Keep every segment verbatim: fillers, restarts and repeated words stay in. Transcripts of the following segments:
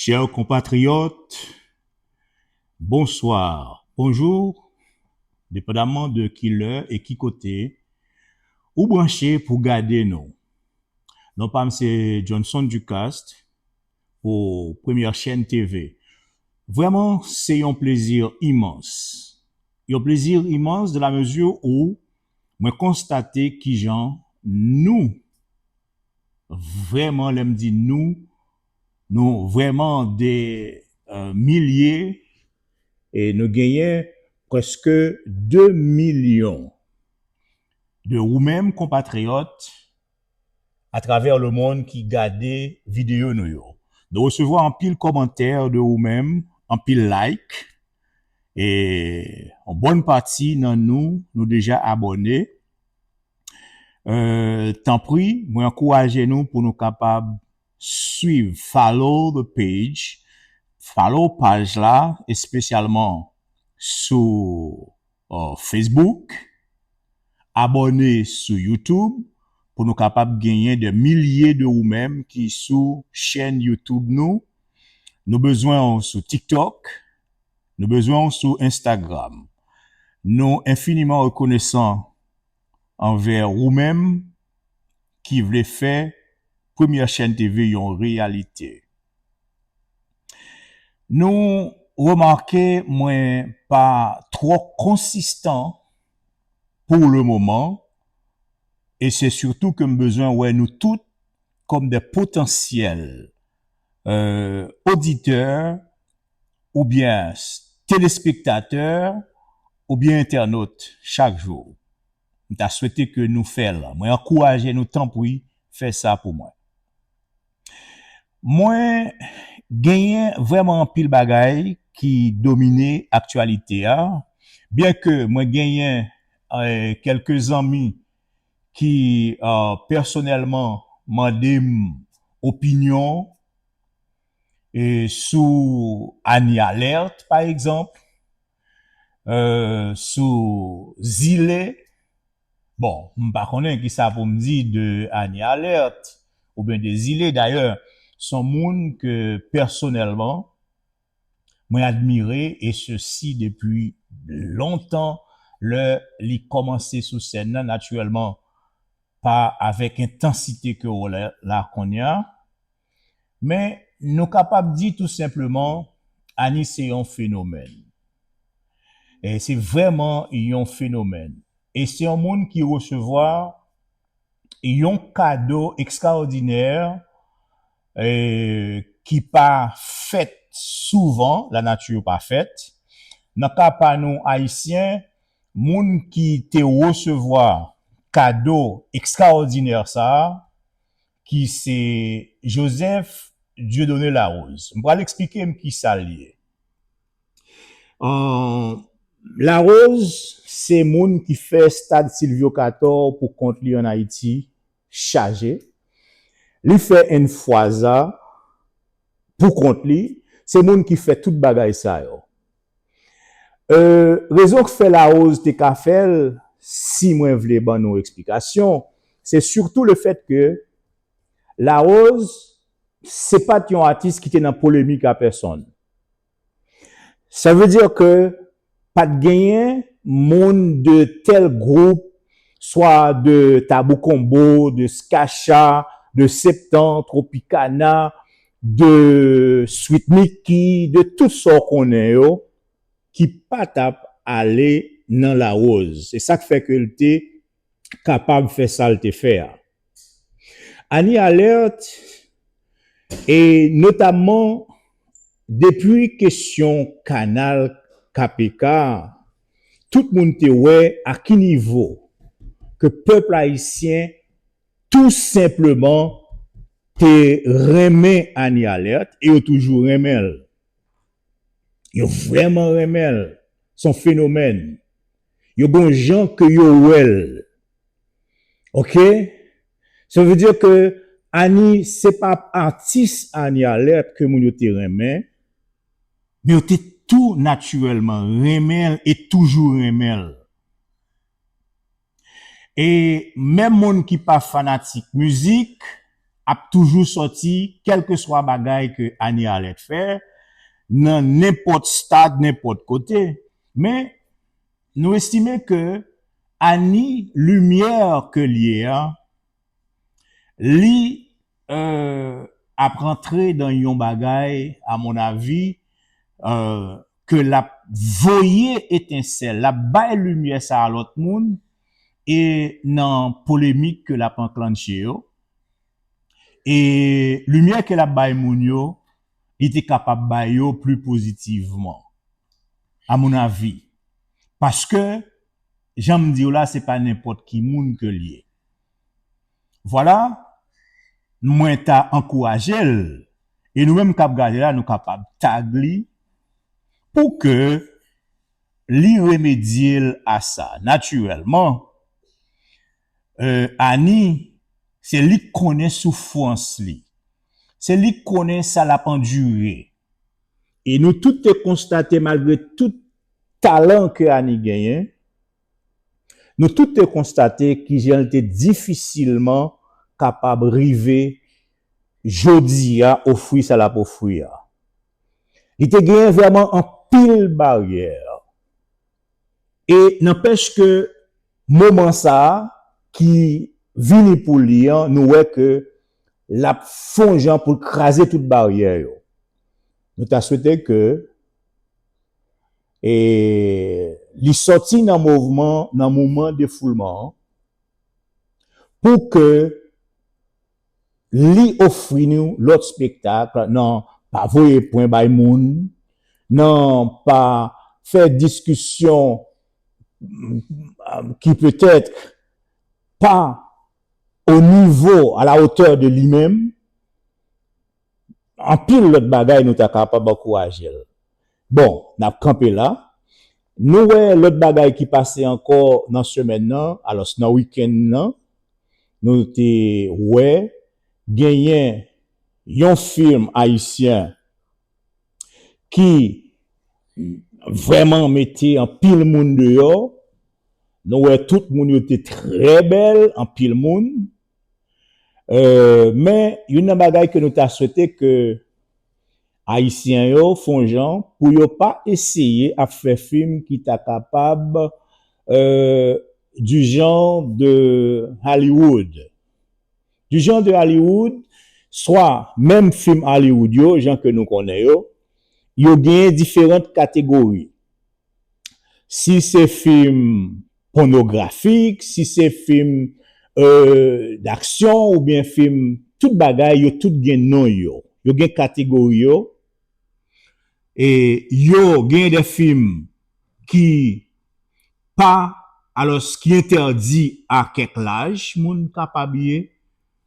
Chè konpatriyòt, bonswa, bonjou, depandaman de ki lè e ki kote ou branche pou gade nou. Non pa m se Johnson Ducaste pou Premyè Chèn T V. Vrèman, se yon plezi imans. Yon plezi imans dans la mesure où mwen konstate kijan nou, vrèman, lè m di nou, nou vrèman de, euh, milye, e nou genyen prèske de milyon de ou menm konpatriyòt atravè lemonn ki gade videyo nou yo. Nou resevwa anpil kòmantè de ou menm, anpil like, e yon bòn pati nan nou, nou deja abòne. Euh, tanpri, mwen ankouraje nou pou nou kapab swiv, follow the page, follow paj la, espesyalman sou, euh, Facebook, abòne sou YouTube pou nou kapab genyen de milye de ou menm ki sou chèn YouTube nou. Nou bezwen w sou TikTok, nou bezwen w sou Instagram. Nou enfiniman rekonesan anvè ou menm ki vle fè Premyè Chèn T V yon reyalite. Nou remake mwen pa twò konsistan pou le moman, e se sitou ke m bezwen wè nou tout kòm de potansyèl, euh, oditè oubyen s-, telespektatè oubyen entènot chak jou. M ta swete ke nou fè l. Mwen ankouraje nou, tanpri, fè sa pou mwen. Mwen genyen vrèman anpil bagay ki domine aktyalite a, byen ke mwen genyen, eh, kèlke zanmi ki, eh, pèsonèlman mande m opinyon, eh, sou Annie Alerte, pa egzanp, eh, sou Zile. Bon, m pa konnen kisa pou m di de Annie Alerte oubyen de Zile. Dayè, s on moun ke pèsonèlman, mwen admire, e sesi depi lontan, lè li kòmanse sou sèn nan, natirèlman, pa avèk entansite ke w wè la, la kounye a. Men, nou kapab di tou senpleman, Annie se yon fenomèn. E se vrèman yon fenomèn. E se yon moun ki resevwa yon kado ekstraòdinè, eh, ki pa fèt souvan, lanati pa fèt. Nan ka pa nou Ayisyen, moun ki te resevwa kado ekstraòdinè sa a, ki se Joseph Dieudonné Larose. M pral eksplike m kisa l ye. Euh, Larose, se moun ki fè stad Sylvio Cator pou kont li ann Ayiti chaje. Li fè Infwaza pou kont li. Se moun ki fè tout bagay sa yo. Euh, rezon k fè Larose te ka fè l, si mwen vle ban nou eksplikasyon, se sitou le fèt ke Larose, se pa t yon atis ki te nan polemik a pèsonn. Sa vle di ke pa t genyen moun de tèl gwoup, swa de Tabou Combo, de Skacha, de Septan, Tropicana, de Sweet Micky, de tout sa w konnen yo, ki pa t ap ale nan Larose. Se sa k fè ke l te kapab fè sa l te fè a. Annie Alerte, e notamman depi kesyon kanal K P K, tout moun te wè a ki nivo ke pèp ayisyen tou senpleman te renmen Annie Alerte, e yo toujou renmen l. Yo vrèman renmen l. Se yon fenomèn. Yo gon jan ke yo wè l. Oke? Sa vle di ke Annie, se pa atis Annie Alerte ke moun yo te renmen, men yo te tou natirèlman renmen l e toujou renmen l. E menm moun ki pa fanatik mizik, ap toujou sòti, kèlkeswa bagay ke Annie Arlette fè, nan nenpòt stad, nenpòt kote. Men, nou estime ke Annie, limyè ke l ye a, li, euh, ap rantre nan yon bagay, à mon avis, euh, ke l ap voye etensèl, l ap bay limyè sa a lòt moun, e nan polemik ke l ap anklanche yo, e limyè ke l ap bay moun yo, li te kapab bay yo pli pozitivman, à mon avis. Paske, jan m di w la, se pa nenpòt ki moun ke l ye. Vwala, mwen ta ankouraje l, e nou menm k ap gade la, nou kapab tag li, pou ke li remedye l a sa. Natirèlman, euh, Annie, se li k konnen soufrans li. Se li k konnen sa l ap andire. E nou tout te konstate, malgre tout talan ke Annie genyen, nou tout te konstate kijan l te difisilman kapab rive jodi a ofri sa l ap ofri a. Li te genyen vrèman anpil baryè. E nanpèch ke moman sa a ki vini pou li an, nou wè ke l ap fè yon jan pou l kraze tout baryè yo. Nou ta swete ke, e, li sòti nan mouvman, nan moman defoulman an, pou ke li ofri nou lòt espektak, nan pa voye pwen bay moun, nan pa fè diskisyon, mm, ki petèt pa o nivo, à la hauteur de li menm, anpil lòt bagay nou ta kapab ankouraje l. Bon, n ap kanpe la. Nou wè lòt bagay ki pase ankò nan semèn nan, alòs nan wikenn nan, nou te wè genyen yon fim ayisyen ki vrèman mete anpil moun deyò. Nou wè tout moun yo te trè bèl, anpil moun. Euh, men, youn nan bagay ke nou ta swete ke Ayisyen yo fè yon jan pou yo pa eseye ap fè fim ki ta kapab, euh, du genre de Hollywood. Du genre de Hollywood, swa menm fim Hollywood yo, jan ke nou konnen yo, yo genyen diferan kategori. Si se fim pònografik, si se fim, euh, d'action oubyen fim, tout bagay, yo tout gen non yo. Yo gen kategori yo. E yo gen de fim ki pa, alòs, ki entèdi a kèk laj moun kapab ye.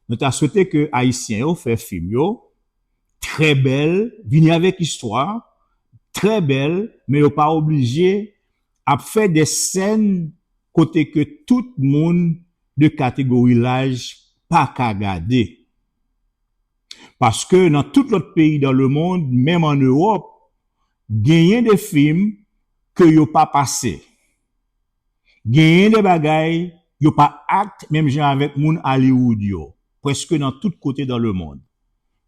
Nou ta swete ke Ayisyen yo fè fim yo trè bèl, vini avèk istwa trè bèl, men yo pa oblije ap fè de sèn kote ke tout moun de kategori laj pa ka gade. Paske nan tout lòt peyi dans le monde, menm an Ewòp, genyen de fim ke yo pa pase. Genyen de bagay yo pa act menm jan avèk moun Hollywood yo, prèske nan tout kote dans le monde.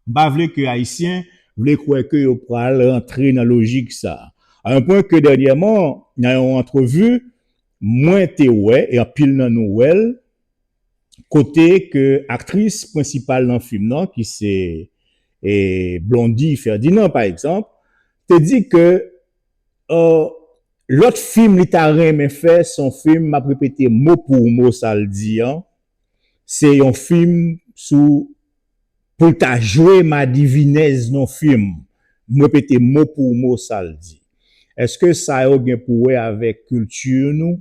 M pa vle ke Ayisyen vle kwè ke yo pral rantre nan lojik sa. A yon pwen ke dènyèman, nan yon antrevi, mwen te wè, e anpil nan nou wè l, kote ke aktris prensipal nan fim nan, ki se, e, Blondy Ferdinand, pa egzanp, te di ke, euh, lòt fim li ta renmen fè, se yon fim, m ap repete mo pou mo sa l di an, se yon fim sou, pou l ta jwe madivinèz nan fim. M repete mo pou mo sa l di. Èske sa yo gen pou wè avèk kilti nou?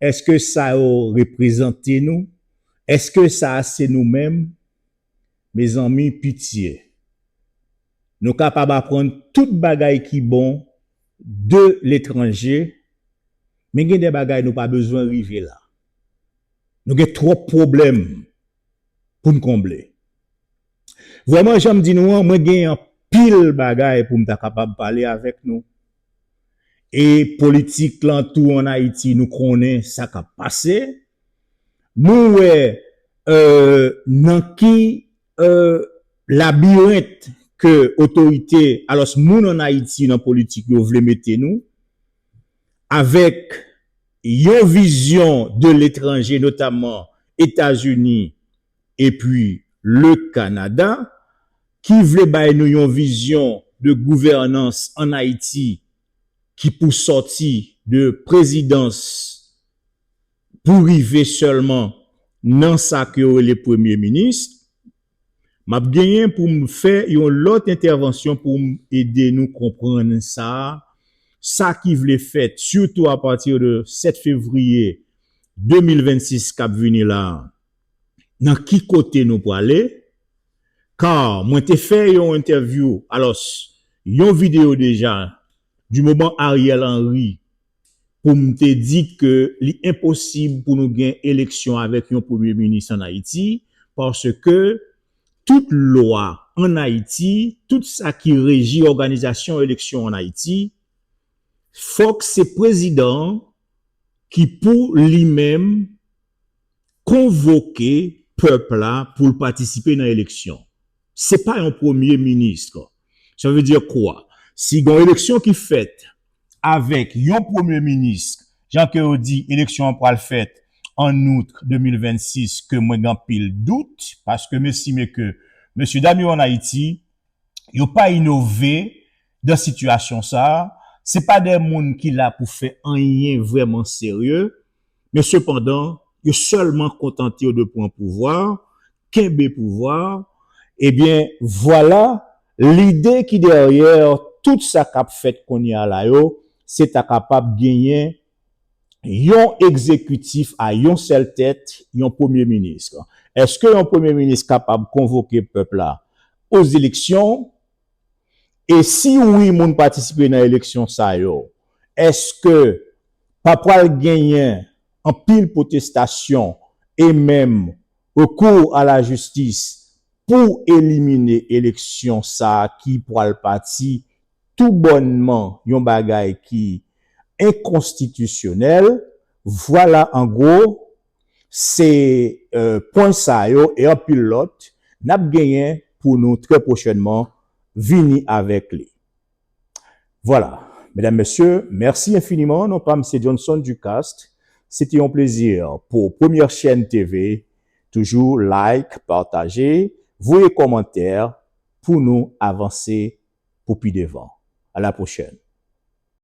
Èske sa yo reprezante nou? Èske sa a se nou menm? Mezanmi, pitye. Nou kapab aprann tout bagay ki bon de letranje, men gen de bagay nou pa bezwen rive la. Nou gen twòp pwoblèm pou n konble. Vrèman, jan m di nou an, mwen gen anpil bagay pou m ta kapab pale avèk nou. E politik lan tou ann Ayiti, nou konnen sa k ap pase. Nou wè, euh, nan ki euh, labirent ke otorite, alòs moun ann Ayiti nan politik yo vle mete nou, avèk yon vizyon de letranje, notamman Etazini epi le Kanada, ki vle bay nou yon vizyon de gouvènans ann Ayiti ki pou sòti de prezidans pou rive sèlman nan sa ke yo rele premye minis, m ap genyen pou m fè yon lòt entèvansyon pou m ede nou konprann sa, sa ki vle fèt, sitou apati de sèt fevriye de mil vennsis k ap vini la a. Nan ki kote nou prale? Ka mwen te fè yon entèvyou, alòs, yon videyo deja, di moman Ariel Henry, pou m te di ke li enposib pou nou gen eleksyon avèk yon premye minis ann Ayiti, paske tout lwa ann Ayiti, tout sa ki reji òganizasyon eleksyon ann Ayiti, fòk se prezidan an ki pou li menm konvoke pèp la pou l patisipe nan eleksyon. Se pa yon premye minis. Sa vle di kwa? Si gen yon eleksyon ki fèt avèk yon premye minis, jan ke yo di eleksyon an pral fèt an out de mil vennsis, ke mwen gen anpil dout, paske m estime ke mesye dam yo ann Ayiti, yo pa inove dan sitiyasyon sa a. Se pa de moun ki la pou fè anyen vrèman serye, men sepandan, yo sèlman kontante yo de pran pouvwa, kenbe pouvwa. Ebyen, vwala lide ki dèyè tout sa k ap fèt kounye a la yo, se ta kapab genyen yon egzekitif a yon sèl tèt, yon premye minis. Èske yon premye minis kapab konvoke pèp la aux élections? E si wi, moun patisipe nan eleksyon sa yo, èske pa pral genyen anpil pwotestasyon e menm rekou a la jistis pou elimine eleksyon sa a ki pral pati tou bònman yon bagay ki enkonstitisyonèl? Vwala, an gwo, se, euh, pwen sa yo e anpil lòt n ap genyen pou nou trè pwochènman vini avèk li. Vwala, medam, mesye, mèsi enfiniman. Non pa m se Johnson Ducaste. Se te yon plezi pou Premyè Chèn T V. Toujou like, pataje, voye kòmantè pou nou avanse pou pi devan. A la pwochèn.